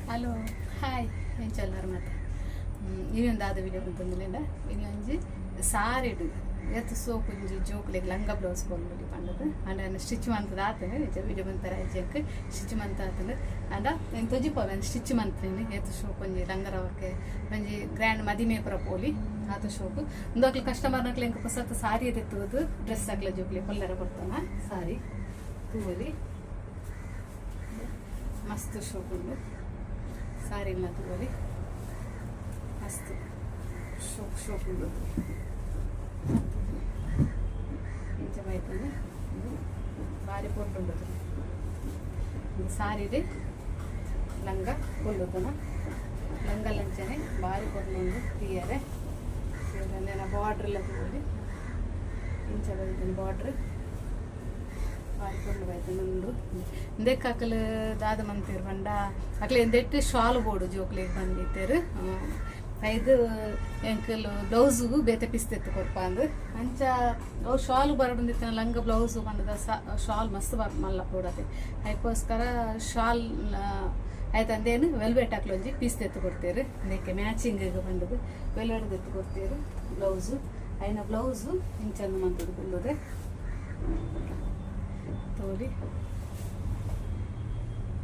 Hello, hi, ಎಂಚ ಉಲ್ಲರ್ ಮಾತ? ಇನಿ ದಾದ ವಿಡಿಯೋ ಮಂತೊಂದುಲ್ಲೆಂಡ, ಇನಿ ಒಂಜಿ ಸಾರಿಡ್ ಏತ್ ಸೋಕು ಒಂಜಿ ಜೋಕುಲೆಗ್ ಲಂಗ ಬ್ಲೌಸ್ ಕೊರ್ಲುಲಿ ಪಂಡುದು. ಆಂಡ ಸ್ಟಿಚ್ ಮಂತುದು ಆತುಂಡು. ಇಂಚ ವಿಡಿಯೋ ಮಂತರ ಅಜ್ಜೆಕ್ ಸ್ಟಿಚ್ ಮಂತ್ ಆತುಂಡು. ಆಂಡ ಎಂಕ್ ತೊಜಿಪವೆ ಸ್ಟಿಚ್ ಮಂತಿನಿ. ಏತ್ ಶೋಕು ಒಂಜಿ ಲಂಗ ರವಕೆ, ಒಂಜಿ ಗ್ರ್ಯಾಂಡ್ ಮದಿಮೆ ಪೂರ ಪೋಲಿ, ಆತ್ ಶೋಕು. ಉಂದು ಅಕ್ಲು ಕಸ್ಟಮರ್ ನಕ್ಲೆ ಎಂಕ್ ಪೊಸತ್ ಸಾರಿ ದೆತ್ತುದು ಡ್ರೆಸ್ ಅಕ್ಲ ಜೋಕ್ಲೆ ಪೊಲ್ಲೆರ ಕೊರ್ತನ. ಸಾರಿ ತೂವೊಲಿ, ಮಸ್ತ್ ಶೋಕುಂಡು. ಸಾರಿಲ ತೂವೊಲಿ, ಮಸ್ತ್ ಶೋಕ್ ಶೋಕ್ ಉಂಡು. ಇಂಚ ಬೈತುಂಡು. ಉಂದು ಬಾರಿ ಪೊರ್ಲುಂಡು. ಉಂದು ಸಾರಿಡೆ ಲಂಗ ಕುಲ್ಲುದನ. ಲಂಗ ಲಂಚನೆ ಬಾರಿ ಪೊರ್ಲುಂಡು ತೂಯರೆ. ನೆನ ಬಾರ್ಡ್ರ್ ಎಲ್ಲ ತೂವೊಲಿ, ಇಂಚ ಬೈತುಂಡು ಬಾರ್ಡ್ರ್. ಬಾರಿ ಪೊರ್ಲು ಬೈತುಂಡು ಉಂಡು. ಇಂದೆಕ್ ಅಕಲ್ ದಾದ ಮಂತೇರ್ ಪಂಡ, ಅಕ್ಲೆ ಇಂದೆಟ್ ಶಾಲ್ ಬೋಡು ಜೋಕ್ಲೆಗ್ ಬಂದಿತ್ತೆರ್. ಐದು ಎಂಕಲ್ ಬ್ಲೌಸ್ಗು ಬೇತೆ ಪೀಸ್ ದೆತ್ತ್ ಕೊರ್ಪಾಂದ್. ಅಂಚ ಅವು ಶಾಲ್ ಬರೊಡೊಂದಿತ್ತಿನ ಲಂಗ ಬ್ಲೌಸ್ ಪಂಡದ ಶಾಲ್ ಮಸ್ತ್ ಬರ್ ಮಲ್ಲ ಬೋಡತೆ. ಐಕೋಸ್ಕರ ಶಾಲ್ ಆಯ್ತು ಅಂದೇನು ವೆಲ್ವೆಟ್ ಅಕ್ಲು ಒಂಜಿ ಪೀಸ್ ದೆತ್ತ್ ಕೊಡ್ತೇರು. ಇಂದಕ್ಕೆ ಮ್ಯಾಚಿಂಗ್ ಪಂಡದು ವೆಲ್ವೆಟ್ ದೆತ್ತ್ ಕೊಡ್ತೇರು ಬ್ಲೌಸ್. ಐನ ಬ್ಲೌಸ್ ಇಂಚಂದು ಮಂತುದು ಕುಲ್ಲುದೆ ತೋಲಿ.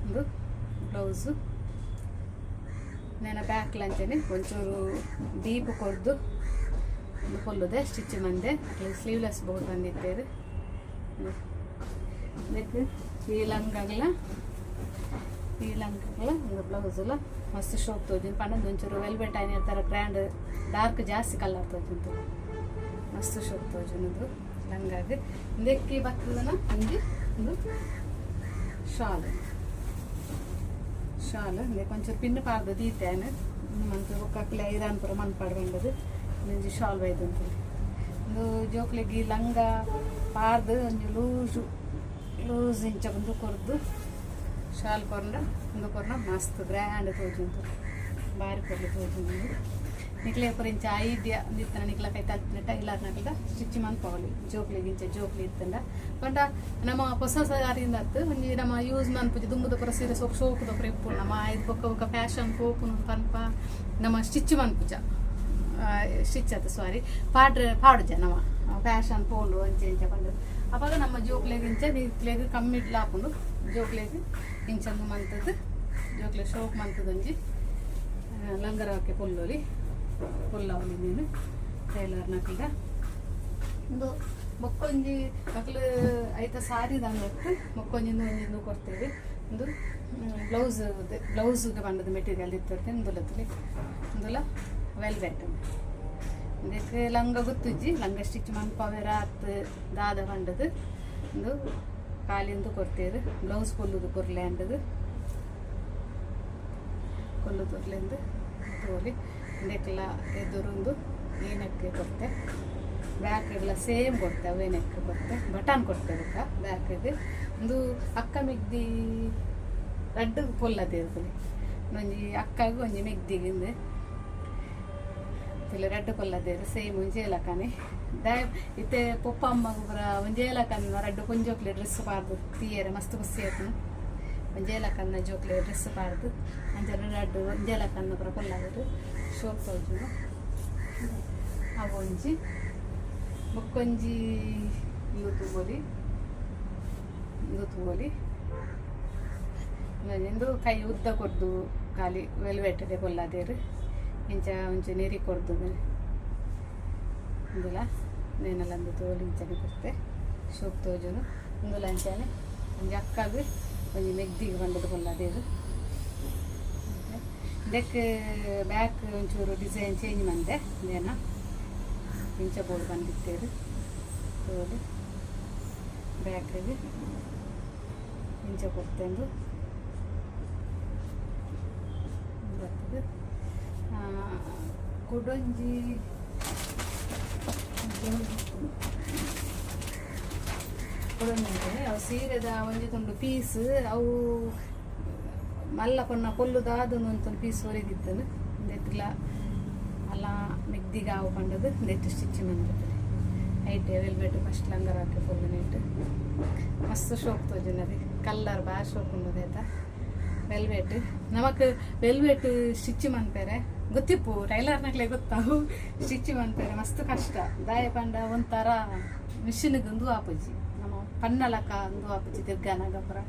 ಉಂದು ಬ್ಲೌಸು. ನೆನ ಬ್ಯಾಕ್ ಲಂಚನೆ ಒಂಚೂರು ಡೀಪ್ ಕೊರ್ದು ಒಂದು ಪೊಲ್ಲುದೆ ಸ್ಟಿಚ್ ಮಂದೆ. ಅಕ್ಲೆ ಸ್ಲೀವ್ಲೆಸ್ ಬೋರ್ಡ್ ಬಂದಿತ್ತೇರು. ಇದಕ್ಕೆ ಈ ಲಂಗಗ್ಲ ಒಂದು ಬ್ಲೌಸ್ ಮಸ್ತ್ ಶೋಕ್ ತೋಜುಂಡು. ಪಂಡ ಒಂಚೂರು ವೆಲ್ವೆಟ್ ಆಯ್ನ ಥರ ಗ್ರ್ಯಾಂಡ್ ಡಾರ್ಕ್ ಜಾಸ್ತಿ ಕಲರ್ ತೋಜುಂಡು. ಮಸ್ತ್ ಶೋಕ್ ತೋಜುಂಡು ಲಂಗಾಗ್. ಇಂದಕ್ಕೆ ಬತ್ತದನ ಒಂಜಿ ಒಂದು ಶಾಲ್. ಶಾಲ್ ಇಂದಕ್ಕೆ ಒಂಚೂರು ಪಿನ್ ಪಾಡ್ದು ದೀತೇನೆ ಮಂತ್. ಬೊಕ್ಕ ಅಕ್ಲೆ ಐರಾನ್ ಪೂರ ಮನ್ಪಾಡ್ ಬಂದದು. ಒಂಜಿ ಶಾಲ್ ಬೈದಂತು. ಉಂದು ಜೋಕ್ಲೆಗ್ ಈ ಲಂಗ ಪಾರ್ದು ಒಂಜಿ ಲೂಸು ಲೂಸ್ ಇಂಚ ಉಂದು ಕೊರ್ದು ಶಾಲ್ ಕೊರ್ಂಡ, ಉಂದು ಕೊರ್ನ ಮಸ್ತ್ ಗ್ರ್ಯಾಂಡ್ ತೋಜುಂಡು, ಬಾರಿ ಪೊರ್ಲು ತೋಜುಂಡು. ನಿಕ್ಲೆ ಪೂರ ಇಂಚ ಐಡಿಯಾ ಇತ್ತನ ನಿಕ್ಲ ಕೈ ತಲ್ಪಿನ ಟೈಲರ್ ನಕಲ್ದ ಸ್ಟಿಚ್ ಮನ್ಪವಲಿ. ಜೋಕ್ಲೆಗ್ ಇಂಚ ಜೋಕ್ಲಿ ಇತ್ತಂಡ ಪಂಡ ನಮ್ಮ ಹೊಸ ಸಾರಿಯಿಂದ ಅತ್ತು ಒಂಜಿ ನಮ್ಮ ಯೂಸ್ ಮನ್ಪುಜಿ. ದುಂಬುದ ಪೂರ ಸೀರೆ ಸೋಕ್ ಸೋಕುದ ಪೂರ ಇಪ್ಪುಂಡು. ನಮ್ಮ ಐದು ಬೊಕ್ಕ ಬೊಕ್ಕ ಫ್ಯಾಷನ್ ಪೋಪುನು ಪನ್ಪ ನಮ್ಮ ಸ್ಟಿಚ್ ಮನ್ಪುಜ. ಸ್ಟಿಚ್ ಅತ್ತು, ಸಾರಿ, ಪಾಡ್ರೆ ಪಾಡುಜ. ನಮ್ಮ ಫ್ಯಾಷನ್ ಪೋಂಡು ಅಂಚೆ ಇಂಚ ಪಂಡ ಅವಾಗ ನಮ್ಮ ಜೋಕ್ಲೆಗ್ ಇಂಚ ನಿಕ್ಲೆಗ್ ಕಮ್ಮಿ ಆಪುಂಡು. ಜೋಕ್ಲೆಗ್ ಇಂಚಂದು ಮಂತದ್ದು ಜೋಕ್ಲೆ ಶೋಕ್ ಮಂತದ್ದು ಒಂಜಿ ಲಂಗರವಕ್ಕೆ ಪೊಲ್ಲೊಲಿ ಪೊಲ್ಲವಲಿ ನೀನು ಟೈಲರ್ ನಕಲ್ದ. ಉಂದು ಬೊಕ್ಕೊಂಜಿ ಅಕ್ಲು ಐತ ಸಾರಿ ದಂಗತ್ತು ಬೊಕ್ಕೊಂಜಿ ಒಂಜಿ ಕೊಡ್ತೇವೆ. ಉಂದು ಬ್ಲೌಸ್, ಬ್ಲೌಸ್ ಬಂದದ ಮೆಟೀರಿಯಲ್ ಇತ್ತಿರ್ತೇನೆ. ಇಂದುಲತ್ತಲಿ ಇಂದುಲ ವೆಲ್ವೆಟ್. ಇದಕ್ಕೆ ಲಂಗ ಗೊತ್ತುಜ್ಜಿ, ಲಂಗ ಸ್ಟಿಚ್ ಮನ್ಪವೆರ ಅತ್ ದಾದ ಪಂಡದು. ಉಂದು ಕಾಲಿಂದು ಕೊಡ್ತೇರು. ಬ್ಲೌಸ್ ಪೊಲ್ಲುದು ಕೊರ್ಲೆ ಅಂಡದು ಕೊಲ್ಲು ತೊರ್ಲೆಂದು ತೋಲಿ. ಇಂದಕ್ಕೆಲ್ಲ ಎದುರುಂದು ಈ ನೆಕ್ ಕೊರ್ತೆ. ಬ್ಯಾಕ್ಗೆಲ್ಲ ಸೇಮ್ ಕೊಡ್ತೆ, ಅವೇ ನೆಕ್ ಕೊರ್ತೆ. ಬಟನ್ ಕೊಡ್ತೆ ಬೊಕ್ಕ ಬ್ಯಾಕ್ಗೆ. ಒಂದು ಅಕ್ಕ ಮೆಗ್ದಿ ರಡ್ಡ್ ಪೊಲ್ಲದೆ ಇರ್ತದೆ. ಒಂಜಿ ಅಕ್ಕಗ್, ಒಂಜಿ ಮೆಗ್ದಿಗೆ. ಇಂದು ತುಲೆ ರಡ್ಡ್ ಪೊಲ್ಲದೇರು ಸೇಮ್ ಒಂಜೇ ಲಕನೆ. ದಾಯೆ ಇತ್ತೆ ಪೊಪ್ಪ ಅಮ್ಮಗ್ ಪೂರ ಒಂಜೇ ಲಕನ್ನ ರಡ್ಡ್ ಪೊಂಜೋಕ್ಲೆ ಡ್ರೆಸ್ ಪಾಡ್ದು ತೀಯರೆ ಮಸ್ತ್ ಖುಷಿ ಆಯ್ತು. ಒಂಜೇ ಲಕನ್ನ ಜೋಕ್ಲೆ ಡ್ರೆಸ್ ಪಾಡ್ದು ಅಂಚನೆ ರಡ್ಡ್ ಒಂಜೇ ಲಕನ್ನ ಪೂರ ಪೊಲ್ಲವರು ಶೋಕ್ ತೋಜುಂಡು. ಅವು ಒಂಜಿ ಬೊಕ್ಕೊಂಜಿ ಇಂದು ತೂವೊಲಿ, ಇಂದು ತೂವೊಲಿ. ಇಂದು ಕೈ ಉದ್ದ ಕೊರ್ದು ಖಾಲಿ ವೆಲ್ವೆಟ್ ಪೊಲ್ಲಾದೇರು. ಇಂಚ ಒಂಚಿ ನೆರಿ ಕೊರ್ದು ಇಂದುಲ ನೇನಲಂದು ತೋಲಿ. ಇಂಚನೆ ಕೊರ್ತೆ, ಶೋಕ್ ತೋಜುನು. ಇಂದುಲ ಅಂಚನೆ ಒಂಜಿ ಅಕ್ಕಗ್, ಒಂಜಿ ಮೆಗ್ದಿಗೆ ಪಂಡದು ಪೊಲ್ಲಾದೇರು. ಇದಕ್ಕೆ ಬ್ಯಾಕ್ ಒಂಚೂರು ಡಿಸೈನ್ ಚೇಂಜ್ ಮಂದೆ. ನೇನ ಇಂಚ ಬೋರ್ಡ್ ಬಂದಿತ್ತೇರು ತೋಲಿ. ಬ್ಯಾಕಿಗೆ ಇಂಚ ಕೊಡ್ತೇಂದು ಬರ್ತದೆ. ಕುಡೊಂಜಿ ಕುಡೊಂಜಿ ಅವು ಸೀರೆದ ಒಂಜಿ ತುಂಡು ಪೀಸ್. ಅವು ಮಲ್ಲ ಪೊನ್ನ ಪೊಲ್ಲುದಾದನು ಅಂತ ಪೀಸ್ ಒರಿದಿತ್ತನು. ಇಂದೆಟ್ಲ ಅಲ್ಲ ಮೆಗ್ದಿಗ ಆವು ಪಂಡದು ಇಂದೆಟ್ ಸ್ಟಿಚ್ ಮಂದಿರ್ತದೆ. ಹೈಟ್ ವೆಲ್ವೆಟ್ ಫಸ್ಟ್ ಲಂಗರ ಹಾಕಿ ಫುಲ್ ನೀಟ್. ಮಸ್ತ್ ಶೋಕ್ ತೋಜುನದೆ. ಕಲ್ಲರ್ ಬಾರಿ ಶೋಕ್ ಉಂಡು ಆಯ್ತಾ. ವೆಲ್ವೆಟ್ ನಮಕ್ ವೆಲ್ವೆಟ್ ಸ್ಟಿಚ್ ಮನ್ಪೆರೆ ಗೊತ್ತಿಪ್ಪು, ಟೈಲರ್ನಕ್ಲೆ ಗೊತ್ತಾವು. ಸ್ಟಿಚ್ ಮನ್ಪೆರೆ ಮಸ್ತ್ ಕಷ್ಟ. ದಾಯ ಪಂಡ ಒಂಥರ ಮಿಷಿನ್ಗೆ ಉಂದು ಆಪುಜಿ, ನಮ್ಮ ಪನ್ನಲಕ ಉಂದು ಆಪುಜಿ. ತಿರ್ಗಾನಾಗ ಪೂರ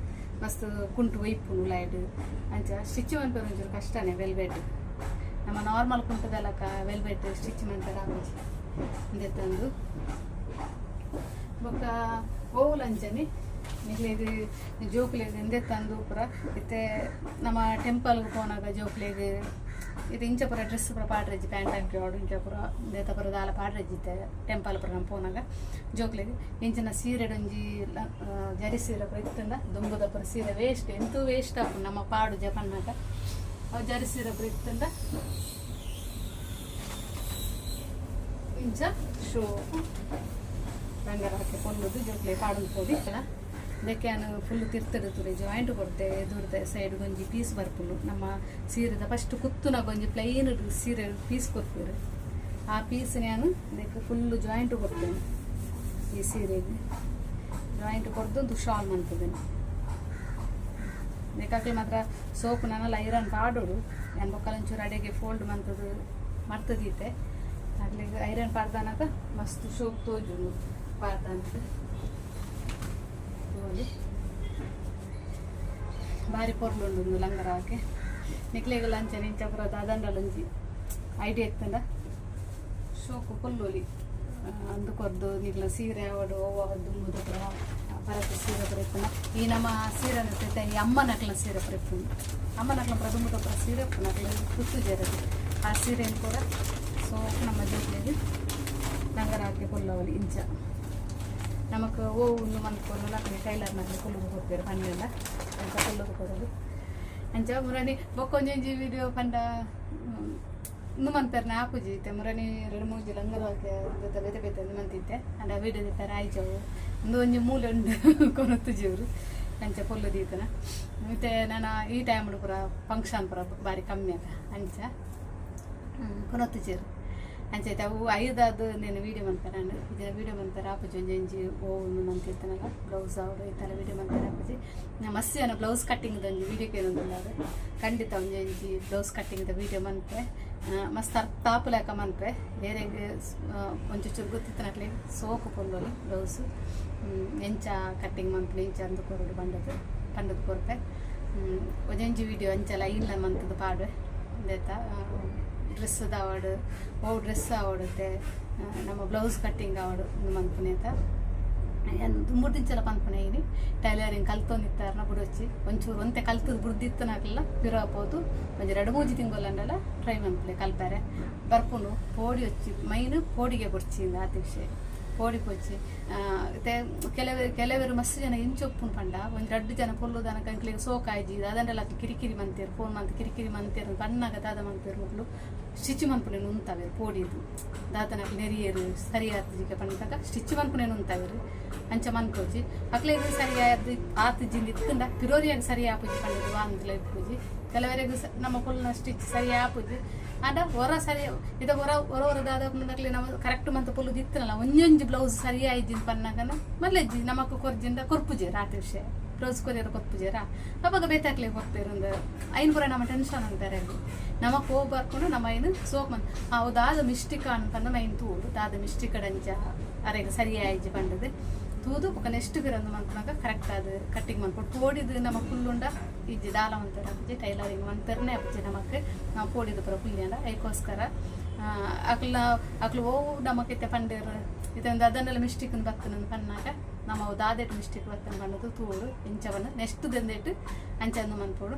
ಮಸ್ತ್ ಕುಂಟು ಒಯ್ಪುಂಡು ಲೈಡ್. ಅಂಚ ಸ್ಟಿಚ್ ಮನ್ಪೆರೆ ಒಂಚೂರು ಕಷ್ಟನೇ. ವೆಲ್ವೆಟ್ ನಮ್ಮ ನಾರ್ಮಲ್ ಕುಂಟುದಲಕ ವೆಲ್ವೆಟ್ ಸ್ಟಿಚ್ ಮನ್ಪೆರೆ ಆಪುಜಿ. ಇಂದೆತ್ತಂದು ಬೊಕ್ಕ ಓವುಲ ಅಂಚನೆ ನಿಕ್ಲೆಗ್ ಜೋಕುಲೆಗ್ ಇಂದೆತ್ತಂದು ಪೂರ. ಇತ್ತೆ ನಮ್ಮ ಟೆಂಪಲ್ಗೆ ಪೋನಾಗ ಜೋಕುಲೆಗ್ ಇದು ಇಂಚ ಪೂರ ಡ್ರೆಸ್ ಪೂರ ಪಾಡ್ರೆಜ್ಜಿ, ಪ್ಯಾಂಟ್ ಅಂಕಿ ಆಡು ಇಂಚ ಪೂರ ಇಂದೆತ್ತ ಪೂರ ದಾಲ ಪಾಡ್ರೆಜ್ಜಿ. ಇತ್ತೆ ಟೆಂಪಲ್ ಪೂರ ನಮ್ಮ ಪೋನಾಗ ಜೋಕುಲೆಗ್ ಇಂಚಿನ ಸೀರೆಡ್ ಒಂಜಿ ಜರಿ ಸೀರೆ ಪೂರ ಇತ್ತುಂಡ, ದುಂಬುದ ಪೂರ ಸೀರೆ ವೇಸ್ಟ್, ಎಂತೂ ವೇಸ್ಟ್ ಆಪುಂಡು ನಮ್ಮ ಪಾಡು ಜಪನ್ನಾಗ. ಅವು ಜರಿ ಸೀರೆ ಪೂರ ಇತ್ತುಂಡ ಇಂಚ ಶೋಕು ಬಂಗಾರ ಹಾಕಿ ಪೊಲ್ಲುದು ಜೋಕ್ಲೆ ಪಾಡೊಂದು ಪೋಡಿ. ಇದಕ್ಕೆ ನಾನು ಫುಲ್ ತಿರ್ತದ ತುರೆ ಜಾಯಿಂಟ್ ಕೊಡ್ತೆ. ಎದುರ್ದ ಸೈಡ್ ಒಂಜಿ ಪೀಸ್ ಬರ್ಪುಂಡು. ನಮ್ಮ ಸೀರೆದ ಫಸ್ಟ್ ಕುತ್ತುನಾಗ ಒಂಜಿ ಪ್ಲೈನ್ ಸೀರೆ ಪೀಸ್ ಕೊರ್ಪೆರ್. ಆ ಪೀಸ್ ನಾನು ಇದಕ್ಕೆ ಫುಲ್ ಜಾಯಿಂಟ್ ಕೊಡ್ತೇನೆ. ಈ ಸೀರೆಗೆ ಜಾಯಿಂಟ್ ಕೊರ್ದು ಒಂದು ಶಾಲ್ ಮನ್ಪುದೇನೆ. ಬೇಕಾಗ್ಲಿ ಮಾತ್ರ ಸೋಪ್ ನಾನೆಲ್ಲ ಐರನ್ ಪಾಡೋಡು. ನಾನು ಬೊಕ್ಕಲ ಒಂಚೂರು ಅಡೆಗೆ ಫೋಲ್ಡ್ ಮಂತದು ಮರ್ತದೀತೆ. ಅಗ್ಲಿಗೆ ಐರನ್ ಪಾಡ್ದಾನಾಗ ಮಸ್ತ್ ಶೋಕ್ ತೋಜುಂಡು ಪಾಡ್ದಾನಕ. ತೋಲಿ, ಬಾರಿ ಪೊರ್ಲುಂಡು ಉಂದು ಲಂಗರ ಹಾಕಿ. ನಿಕ್ಲೆಗ್ ಅಂಚನೆ ಇಂಚ ಪೂರ ದಾದಂಡಲ ಒಂಜಿ ಐಡಿಯಾ ಇತ್ತಂಡ ಶೋಕು ಪೊಲ್ಲೊಲಿ. ಅಂದು ಕೊರ್ದು ನಿಕ್ಲ ಸೀರೆ ಆವಡು, ಒವ್ವ ದುಂಬುದು ಪೂರ ಪರತ ಸೀರೆ ಪೂರ ಇತ್ತಂಡ, ಈ ನಮ್ಮ ಸೀರೆ ಇತ್ತೆ ಈ ಅಮ್ಮನಕ್ಲ ಸೀರೆ ಪೂರ ಇಪ್ಪುಂಡು. ಅಮ್ಮನಕ್ಲ ಪೂರ ದುಂಬುದ ಪೂರ ಸೀರೆ ಇಪ್ಪುಂಡು, ಅಕ್ಲ ತುತ್ತುಜೆರ್. ಆ ಸೀರೆನ್ ಪೂರ ಸೋಕು ನಮ್ಮ ಜೋಕ್ಲೆಗ್ ಲಂಗರ ಹಾಕಿ ಪೊಲ್ಲವಲಿ. ಇಂಚ ನಮಕ್ ಓ ಉಂದು ಮನ್ಪೊಂದು ಅಕ್ಲೆ ಟೈಲರ್ ನಕ್ಲೆ ಕುಲ್ಲುದು ಕೊರ್ಪೆರ್ ಪನ್ನೆಲ್ಲ. ಅಂಚ ಕುಲ್ಲುದು ಕೊರೊಡು. ಅಂಚ ಮುರಣಿ ಬೊಕ್ಕ ಒಂಜೊಂಜಿ ವಿಡಿಯೋ ಪಂಡ ಉಂದು ಮನ್ಪೆರ್ನ ಆಪುಜಿ. ಇತ್ತೆ ಮುರಣಿ ರಡ್ಡ್ ಮೂಜಿ ಲಂಗರ ಹಾಕಿ ಬೇತೆ ಬೇತೆ ಬೇತೆ ಉಂದು ಮಂತಿತ್ತೆ. ಅಂಡ ವಿಡಿಯೋ ದೆತ್ತರ ಆಯ್ಜವು. ಉಂದು ಒಂಜಿ ಮೂಲೆ ಉಂಡು ಕೊನೊತ್ತುಜೆರ್. ಅಂಚ ಪೊಲ್ಲು ದೀತನ. ಇತ್ತೆ ನನ ಈ ಟೈಮ್ ಪೂರ ಫಂಕ್ಷನ್ ಪೂರ ಬಾರಿ ಕಮ್ಮಿ ಅತ, ಅಂಚ ಕೊನೊತ್ತುಜೆರ್. ಅಂಚ ಇತ್ತೆ ಅವು ಐದಾದ್ ನೇನು ವಿಡಿಯೋ ಮನ್ಪೆರೆ ಆಂಡ್. ಇಜ್ಜಿಂಡ ವಿಡಿಯೋ ಮನ್ಪೆರೆ ಆಪುಜಿ. ಒಂಜೊಂಜಿ ಓ ಉಂದು ಮಂತಿತ್ತನಲ್ಲ, ಬ್ಲೌಸ್ ಆವಡ್ ಇತ್ತಲ್ಲ ವಿಡಿಯೋ ಮನ್ಪೆರೆ ಆಪುಜಿ. ಮಸ್ತ್ ಜನ ಬ್ಲೌಸ್ ಕಟ್ಟಿಂಗ್ ಒಂಜಿ ವಿಡಿಯೋ ಕೇನೊಂದುಲ್ಲೆರ್. ಖಂಡಿತ ಒಂಜೊಂಜಿ ಬ್ಲೌಸ್ ಕಟ್ಟಿಂಗ್ ದ ವಿಡಿಯೋ ಮನ್ಪೆ. ಮಸ್ತ್ ಅರ್ಥ ಆಪುಲೆಕ ಮನ್ಪೆ. ಬೇರೆಗ್ ಒಂಚೂರು ಗೊತ್ತಿತ್ತನಕ್ಲೆಗ್ ಸೋಕು ಪೊಲ್ಲೊಲಿ. ಬ್ಲೌಸ್ ಎಂಚ ಕಟ್ಟಿಂಗ್ ಮನ್ಪುನೆ, ಎಂಚ ಅಂದ್ ಕೊರೊಡು ಪಂಡದು ಪಂಡದು ಕೊರ್ಪೆ. ಒಂಜೊಂಜಿ ವಿಡಿಯೋ ಅಂಚ ಲೈನ್ ಮಂತುದು ಪಾಡುವೆ. ಇಂದೆತ ಡ್ರೆಸ್ ಆವಡ್, ಒವು ಡ್ರೆಸ್ ಆವಡ್, ನಮ್ಮ ಬ್ಲೌಸ್ ಕಟ್ಟಿಂಗ್ ಆವಡ್, ಉಂದು ಮನ್ಪುನೇತ. ಯಾನ್ ದುಂಬುರ್ದಿಂಚಲ ಪನ್ಪುನೆ, ಇನಿ ಟೈಲರಿಂಗ್ ಕಲ್ತೊಂದಿತ್ತಾರ್ನ ಬುಡೊಚ್ಚಿ. ಒಂಚೂರು ಒಂತೆ ಕಲ್ತುದು ಬುಡ್ದಿತ್ತನಕ್ಲೆಲ ಪಿರ ಪೋದು ಒಂಜಿ ರಡ್ಡ್ ಮೂಜಿ ತಿಂಗೊಲುಂಡಲ ಟ್ರೈ ಮನ್ಪುಲೆ, ಕಲ್ಪೆರೆ ಬರ್ಪುಂಡು. ಪೋಡಿ ಒಚ್ಚಿ ಮೈನ್ ಪೋಡಿಗೆ ಬೊಡ್ಚಿ ಇಂದ್ ಆತೆ ವಿಷಯ. ಪೋಡಿ ಪೊಚ್ಚಿ. ಇತ್ತೆ ಕೆಲವೆರ್ ಕೆಲವೆರ್ ಮಸ್ತ್ ಜನ ಇಂಚ ಉಪ್ಪುನು ಪಂಡ, ಒಂಜಿ ರಡ್ಡ್ ಜನ ಪೊಲ್ಲುದನಕ ಎಂಕ್ಲೆಗ್ ಸೋಕಾಯ್ಜಿ ದಾದಂಡಲ ಕಿರಿಕಿರಿ ಮಂತೆರ್, ಫೋನ್ ಮಂತ್ ಕಿರಿಕಿರಿ ಮಂತೆರ್ ಪನ್ನಗ ದಾದ ಮನ್ಪುವೆರ್ ಮೊಕುಲು, ಸ್ಟಿಚ್ ಮನ್ಪುನೆನ್ ಉಂತಾವೆರ್. ಪೋಡಿದ್ ದಾದನಕ್ ನೆರಿಯೆರ್ ಸರಿ ಆತಿಜಿಗೆ ಪಂಡಾಗ ಸ್ಟಿಚ್ ಮನ್ಪುನೆನ್ ಉಂತಾವೆರ್. ಅಂಚ ಮನ್ಪೊಚಿ. ಅಕ್ಲೆಗ್ ಸರಿ ಆದ್ ಆತಿಜಿಂದ್ ಇತ್ತ್ಂಡ ಪಿರೋರಿಯಾಗ್ ಸರಿ ಆಪುಜಿ ಪಂಡುದು ವಾಂದ್ಲ ಇಪ್ಪುಜಿ. ಕೆಲವರೆಗ್ ನಮ್ಮ ಪೊಲ್ಲುನ ಸ್ಟಿಚ್ ಸರಿ ಆಪುಜಿ. ಆಂಡ ಒರ ಸರಿ ಇದ ಒರ ಒರ ಒರ ದಾದ ನಕ್ಲೆ ನಮ ಕರೆಕ್ಟ್ ಮಂತ್ ಪೊಲ್ಲುದು ಇತ್ತನಲ್ಲ, ಒಂಜೊಂಜಿ ಬ್ಲೌಸ್ ಸರಿ ಆಯ್ಜಿಂದ್ ಪನ್ನಗನ ಮಲ್ಲೆಜ್ಜಿ ನಮಕ್ ಕೊರ್ಜಿಂಡ ಕೊರ್ಪುಜೆರ್. ಆತೆ ವಿಷಯ. ಬ್ಲೌಸ್ ಕೊರಿಯರ್ ಕೊರ್ಪುಜೆರಾ, ಅಪಗ ಬೇತಾಕ್ಲೆ ಕೊರ್ಪೆರ್. ಉಂದು ಐನ್ ಪೂರ ನಮ್ಮ ಟೆನ್ಷನ್ ಅಂತಾರೆ. ನಮಕ್ ಓ ಬರ್ಪುಂಡು ನಮ್ಮ ಐನ್ ಸೋಕ್ ಮನ್ ಅವು ದಾದ ಮಿಸ್ಟೇಕ್ ಅನ್ಪಂದ ಮೈನ್ ತೂಡು. ದಾದ ಮಿಸ್ಟೇಕ್ ಅಂಚ ಅರೆಗ್ ಸರಿ ಆಯ್ಜಿ ಪಂಡದು ತೂದು ಬೊಕ ನೆಕ್ಸ್ಟ್ ಪಿರ ಮನ್ಪುನಗ ಕರೆಕ್ಟ್ ಆದ್ ಕಟ್ಟಿಂಗ್ ಮನ್ಪೊಡು. ಪೋಡಿದ್ ನಮ ಕುಲ್ಲುಂಡ ಇಜ್ಜಿ, ದಾಲ ಮನ್ಪೆರೆ ಆಪುಜಿ. ಟೈಲರಿಂಗ್ ಮನ್ಪೆರ್ನೆ ಆಪುಜಿ ನಮಕ್ ನಮ ಪೋಡಿದ್ ಪೂರ ಕುಲ್ಲಿಯಂಡ. ಐಕೋಸ್ಕರ ಅಕ್ಲ್ನ ಅಕ್ಲು ಓವು ನಮಕ್ ಇತ್ತೆ ಪಂಡೆರ್, ಇತ್ತೆ ಒಂದು ಅದನ್ನೆಲ್ಲ ಮಿಸ್ಟೇಕ್ ಬತ್ತುಂಡು ಪನ್ನಾಗ ನಮ ಅವು ದಾದೆಟ್ ಮಿಸ್ಟೇಕ್ ಬತ್ತುಂಡು ಪಂಡುದು ತೂಡು. ಇಂಚ ಪಂಡ ನೆಕ್ಸ್ಟ್ ದಂದೆಟ್ ಅಂಚ ಮನ್ಪೊಡು.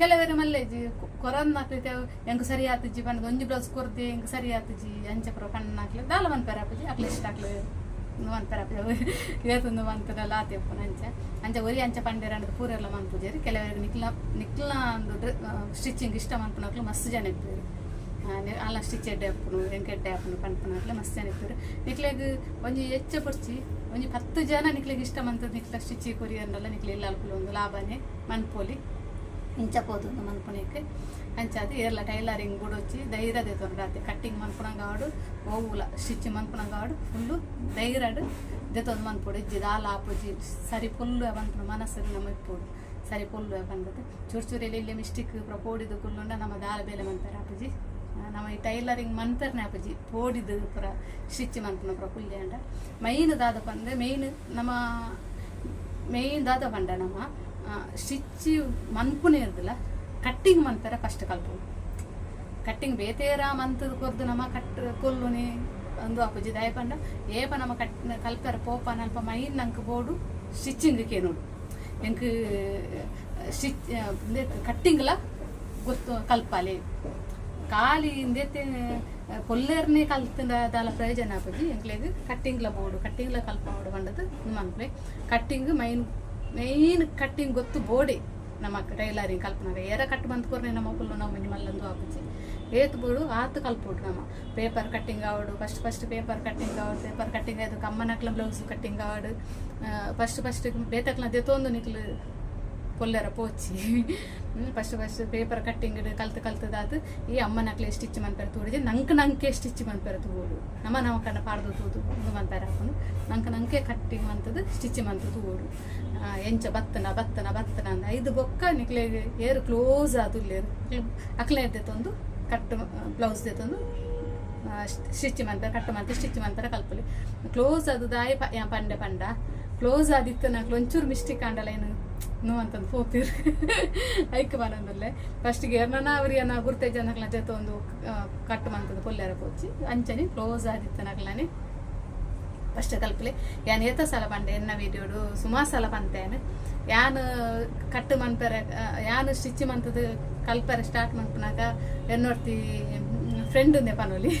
ಕೆಲವೆರ್ ಮಲ್ಲೆಜಿ ಕೊರೊಂದು ಇತ್ತೆ ಎಂಕ್ ಸರಿ ಆತುಜಿ ಪಂಡುದು ಒಂಜಿ ಬ್ಲೌಸ್ ಕೊರ್ದೆ, ಎಂಕ್ ಸರಿ ಆತುಜಿ ಅಂಚ ಪೂರ ಪಣ್ಣಾಕ್ಲೆ ದಾಲ ಮನ್ಪೆರೆ ಆಪುಜಿ. ಅಕ್ಲೆ ಇಷ್ಟ, ಅಕ್ಲೆ ಮನ್ಪೆರೆ ಆಪುಜಿ. ಏತೊಂದು ಮಂತುಂಡಲ ಆತೆ ಉಪ್ಪುನು. ಅಂಚ ಅಂಚ ಒರಿ ಅಂಚ ಪಂಡೆರ್ ಅಂದ್ ಪೂರೆರ್ಲ ಮನ್ಪುಜೆರ್. ಕೆಲವೆರ್ ನಿಕ್ಲ ನಿಕ್ಲ್ನ ಒಂದು ಸ್ಟಿಚಿಂಗ್ ಇಷ್ಟ ಮನ್ಪುನಕ್ಲು ಮಸ್ತ್ ಜನ ಇಪ್ಪುವೆರ್. ಅಲ್ಲ ಸ್ಟಿಚ್ ಎಡ್ಡೆ ಆಪುಂಡು, ಎಂಕ್ ಎಡ್ಡೆ ಆಪುಂಡು ಪನ್ಪುನಕ್ಲೆ ಮಸ್ತ್ ಜನ ಇಪ್ಪುವೆರ್. ನಿಕ್ಲೆಗ್ ಒಂಜಿ ಎಚ್ಚ ಬೊಡ್ಚಿ, ಒಂಜಿ 10 ಜನ ನಿಕ್ಲೆಗ್ ಇಷ್ಟ ಮಂತುದು ನಿಕ್ಲ ಸ್ಟಿಚ್ ಕೊರಿಯೆರ್ಂಡಲ ನಿಕ್ಲೆ ಇಲ್ಲಲ್ ಒಂದು ಲಾಭನೆ ಮನ್ಪೊಲಿ. ಇಂಚ ಪೋತುಂದು ಮನ್ಪುನೆಕ್. ಅಂಚಾದ್ ಏರ್ಲ ಟೈಲರಿಂಗ್ ಬುಡೊಚ್ಚಿ, ಧೈರ್ಯ ದೆತೊನೊಡು ಆತೆ. ಕಟ್ಟಿಂಗ್ ಮನ್ಪುನಗ ಆವಡ್, ಒವ್ವುಲ ಸ್ಟಿಚ್ ಮನ್ಪುನಗ ಆವಡ್, ಫುಲ್ಲು ಧೈರ್ಯಡ್ ದೆತೊಂದು ಮನ್ಪೊಡು. ಇಜ್ಜಿ ದಾಲ ಆಪುಜಿ, ಸರಿ ಫುಲ್ಲು ಮನ್ಪುನ ಮನಸ್ಸು ನಮ ಇಪ್ಪೊಡು. ಸರಿ ಪೊಲ್ಲು ಪಂಡದು ಚೂರು ಚೂರು ಎಲ್ಲಿ ಮಿಸ್ಟೇಕ್ ಪೂರ ಪೋಡಿದು ಕುಲ್ಲುಂಡ ನಮ್ಮ ದಾಲ ಬೇಲೆ ಮನ್ಪೆರೆ ಆಪುಜಿ. ನಮ್ಮ ಈ ಟೈಲರಿಂಗ್ ಮನ್ಪೆರ್ನೆ ಆಪುಜಿ ಪೋಡಿದು ಪೂರ ಸ್ಟಿಚ್ ಮನ್ಪುನ ಪೂರ ಕುಲ್ಯಾಂಡ. ಮೈನ್ ದಾದ ಪಂದ್ ಮೇಯ್ನ್ ನಮ್ಮ ಮೇಯ್ನ್ ದಾದ ಪಂಡ ನಮ್ಮ ಸ್ಟಿಚ್ ಮನ್ಪುನೆ ಇರ್ದಿಲ್ಲ, ಕಟ್ಟಿಂಗ್ ಮನ್ಪೆರೆ ಫಸ್ಟ್ ಕಲ್ಪೊಡು. ಕಟ್ಟಿಂಗ್ ಬೇತೇರ ಮಂತದ ಕೊರ್ದು ನಮ್ಮ ಕಟ್ ಕೊಲ್ಲುನಿ ಅಂದು ಆಪುಜಿ. ದಾಯೆ ಪಂಡ ಏಪ ನಮ್ಮ ಕಟ್ ಕಲ್ಪೆರೆ ಪೋಪ ನಲ್ಪ ಮೈನ್ ನಂಕ್ ಬೋಡು ಸ್ಟಿಚಿಂಗ್ ಕೇನೋಡು. ಎಂಕ್ ಸ್ಟಿಚ್ ಕಟ್ಟಿಂಗ್ಲ ಗೊತ್ತು ಕಲ್ಪಾಲೆ ಖಾಲಿ ಇಂದೆತ್ತೆ ಪೊಲ್ಲೇರ್ನೆ ಕಲ್ತಂಡ ದಾಲ ಪ್ರಯೋಜನ ಆಪುಜಿ. ಎಂಕ್ಲೆಗ್ ಕಟ್ಟಿಂಗ್ಲ ಬೋಡು, ಕಟ್ಟಿಂಗ್ಲ ಕಲ್ಪಾವೊಡು ಪಂಡದು ಮನ್ಪುಲೆ. ಕಟ್ಟಿಂಗ್ ಮೈನ್ ಮೈನ್ ಕಟ್ಟಿಂಗ್ ಗೊತ್ತು ಬೋಡೆ ನಮ್ಮ ಟೈಲರಿಂಗ್ ಕಲ್ಪನಾಗ. ಏರ ಕಟ್ ಬಂದ್ ಕೊರ್ನೆ ನಮ್ಮ ಪುಲ್ಲು ನಾವು ಮಿನಿ ಮಲ್ಲಂದು ಆಪುಜಿ. ಏತ್ ಬೋಡು ಆತ್ ಕಲ್ಪೊಡು ನಮ್ಮ. ಪೇಪರ್ ಕಟ್ಟಿಂಗ್ ಆವಡು, ಫಸ್ಟ್ ಫಸ್ಟ್ ಪೇಪರ್ ಕಟ್ಟಿಂಗ್ ಆವಡು, ಪೇಪರ್ ಕಟ್ಟಿಂಗ್ ಆಯ್ತು ಕಮ್ಮನಕ್ಲ ಬ್ಲೌಸ್ ಕಟ್ಟಿಂಗ್ ಆವಡು. ಫಸ್ಟ್ ಫಸ್ಟ್ ಬೇತಕ್ಲ ದೆತೊಂದು ನಿಕ್ಲು ಪೊಲ್ಲೆರ ಪೋಚಿ. ಫಸ್ಟ್ ಫಸ್ಟ್ ಪೇಪರ್ ಕಟ್ಟಿಂಗ್ ಕಲ್ತು ಕಲ್ತದಾತು ಈ ಅಮ್ಮನಕ್ಲೆ ಸ್ಟಿಚ್ ಮನ್ಪೆರೆ ತೂಡಿಜಿ. ನಂಕ್ ನಂಕೆ ಸ್ಟಿಚ್ ಮನ್ಪೆರೆ ತೂವೊಡು. ನಮ್ಮ ನಮ ಕಣ್ಣ ಪಾಡ್ದು ತೂದು ಉಂದು ಮನ್ಪೆರೆ ಆಪುಂಡು. ನಂಕ್ ನಂಕೆ ಕಟ್ಟಿಂಗ್ ಮಂತದು ಸ್ಟಿಚ್ ಮಂತು ತೂವೊಡು. ಎಂಚ ಬತ್ತನ ಬತ್ತನ ಬತ್ತನ ಅಂದ್ ಐದು ಬೊಕ್ಕ ನಿಕ್ಲೆಗ್ ಏರ್ ಕ್ಲೋಸ್ ಆದುಲ್ಲೆರ್ ಅಕ್ಲೆ ದೆತೊಂದು ಕಟ್ ಬ್ಲೌಸ್ ದೆತೊಂದು ಸ್ಟಿಚ್ ಮನ್ಪೆರೆ ಕಟ್ ಮಂತ್ ಸ್ಟಿಚ್ ಮನ್ಪೆರೆ ಕಲ್ಪೊಲಿ. ಕ್ಲೋಸ್ ಅದು ದಾಯ ಪಂಡೆ ಪಂಡ ಕ್ಲೋಸ್ ಆದಿತ್ತು ನಕ್ಲು ಒಂಚೂರು ಮಿಸ್ಟೇಕ್ ಆಂಡಲ ಏನು ನೋ ಅಂತಂದು ಪೋಪಿರ್ ಐಕ್ ಪನೊಂದುಲ್ಲೆ. ಫಸ್ಟ್ಗೆ ಏರ್ನನ ಅವರಿಯನ ಗುರ್ತೆ ಜನಕ್ಲ ಜೊತೆ ಒಂದು ಕಟ್ ಮಂತದ ಪೊಲ್ಲೆರ ಪೋಚಿ. ಅಂಚನೆ ಕ್ಲೋಸ್ ಆದಿತ್ತು ನಕ್ಲನೆ ಫಸ್ಟ್ ಕಲ್ಪಲೆ. ಯಾನ್ ಏತ ಸಲ ಪಂಡೆ ಎನ್ನ ವೀಡಿಯೋಡು ಸುಮಾರು ಸಲ ಪಂತೇನೆ. ಯಾನ್ ಕಟ್ ಮನ್ಪೆರೆ ಯಾನ್ ಸ್ಟಿಚ್ ಮಂತದ ಕಲ್ಪೆರೆ ಸ್ಟಾರ್ಟ್ ಮನ್ಪುನಾಗ ಎನ್ನೊರ್ತಿ ಫ್ರೆಂಡ್ ಉಂದೆ ಪನೊಲಿ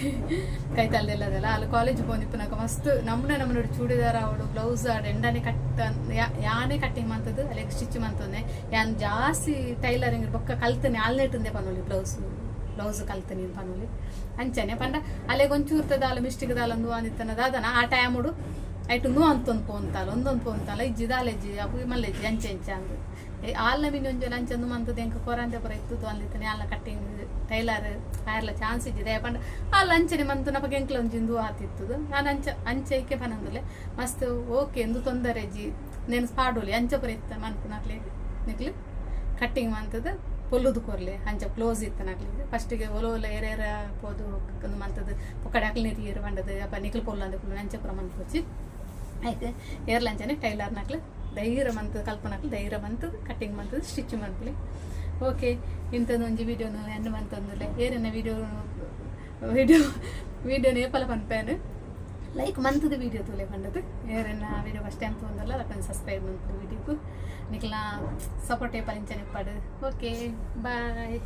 ಕೈತಲ್ದೆಲ್ಲದಲ್ಲ. ಅಲ್ಲಿ ಕಾಲೇಜ್ ಪೋಂದಿಪ್ಪುನಾಗ ಮಸ್ತ್ ನಮ್ಮನೆ ನಮ್ಮನೋಡು ಚೂಡಿದಾರ ಅವಳು ಬ್ಲೌಸ್ ಆಡ್ ಎಂಡನೆ ಕಟ್ ಯಾನೇ ಕಟ್ಟಿಂಗ್ ಮಂತದ್ದು ಅಲೆಗ್ ಸ್ಟಿಚ್ ಮಂತೊಂದೆ. ಯಾನ್ ಜಾಸ್ತಿ ಟೈಲರಿಂಗ್ ಬೊಕ್ಕ ಕಲ್ತನೆ ಆಲ್ನೆಟುಂದೆ ಪನೊಲಿ, ಬ್ಲೌಸ್ ಬ್ಲೌಸ್ ಕಲ್ತನಿ ಪನೊಲಿ. ಅಂಚನೆ ಪಂಡ ಅಲೆಗ್ ಒಂಚೂರು ದಾಲ ಮಿಸ್ಟಿಕ್ ದಾಲ ಒಂದು ಅಂದಿತ್ತನ ದಾದನ ಆ ಟೈಮುಡು ಐಟು ನೂ ಅಂತೊಂದು ಪೋಂತಾಲ ಒಂದೊಂದು ಪೋಂತಾಲ ಇಜ್ಜಿ ದಾಲ ಇಜ್ಜಿ ಅಪ್ಪು ಮಲ್ಲೆಜ್ಜಿ ಅಂಚೆ ಅಂಚೆ ಅಂದು ಆಲ್ನ ಮಿನಿ ಒಂಜಿ ಅಂಚಂದು ಮಂತದ ಎಂಕ್ ಕೊರಂದೆ ಪೂರ ಇತ್ತು ಅಂದಿತ್ತನೆ. ಆಲ್ನ ಕಟ್ಟಿಂಗ್ ಟೈಲರ್ ಆಯರ್ಲ ಚಾನ್ಸ್ ಇಜ್ಜಿ. ಪಂಡ ಆಲ್ ಅಂಚನೆ ಮಂತು ನಪಗ ಎಂಕ್ಲ ಒಂಜಿ ಇಂದು ಆತಿತ್ತದು. ನಾನು ಅಂಚ ಅಂಚೆ ಐಕೆ ಪನಂದುಲೆ ಮಸ್ತ್ ಓಕೆ ಎಂದು ತೊಂದರೆ ಇಜ್ಜಿ ನೇನು ಪಾಡೋಲಿ ಅಂಚ ಪೂರ ಇತ್ತ ಮನ್ಪುನಕ್ಲೆ ನಿಕ್ಲು ಕಟ್ಟಿಂಗ್ ಮಂತದ ಪೊಲ್ಲುದು ಕೊರ್ಲೆ ಅಂಚ ಕ್ಲೋಸ್ ಇತ್ತು ನಕ್ಲಿಗೆ. ಫಸ್ಟಿಗೆ ಒಲ ಒಲ ಏರ ಏರ ಪೋದು ಮಂತದ ಪೊಕ್ಕಡೆ ಅಕ್ಲು ನೀರು ಪಂಡದು ಅಪ್ಪ ನಿಕ್ಲು ಪೊಲ್ಲು ಅಂದ ಪೊಲ್ಲು ಅಂಚ ಪೂರ ಮನ್ಪೊಚ್ಚಿ. ಆಯ್ತು ಏರ್ಲ ಅಂಚನೆ ಟೈಲರ್ ನಕ್ಲು ಧೈರ್ಯ ಮಂತದ ಕಲ್ಪನಕ್ಲು ಧೈರ್ಯ ಮಂತದ ಕಟ್ಟಿಂಗ್ ಮಂತದ ಸ್ಟಿಚ್ ಮನ್ಪುಲೆ. ಓಕೆ, ಇಂಥದ್ದೊಂಜಿ ವೀಡಿಯೋನು ಎನ್ನು ಮಂತೊಂದುಲ್ಲೆ. ಏರೆನ್ನ ವೀಡಿಯೋ ವೀಡಿಯೋ ವೀಡಿಯೋನ ಏಪಲ ಪನ್ಪೇನು ಲೈಕ್ ಮಂತದ ವೀಡಿಯೋ ತೂಲೆ ಪಂಡದು. ಏರೆನ್ನ ವೀಡಿಯೋ ಫಸ್ಟ್ ಟೈಮ್ ತೂಂದಲ್ಲ ಅಪ್ಪನ ಸಬ್ಸ್ಕ್ರೈಬ್ ಮಂತದ ವೀಡಿಯೋಕು ನಿಕ್ಲ ಸಪೋರ್ಟ್ ಏಪಲ ಇಂಚನೆ ಇಪ್ಪಡು. Okay, bye.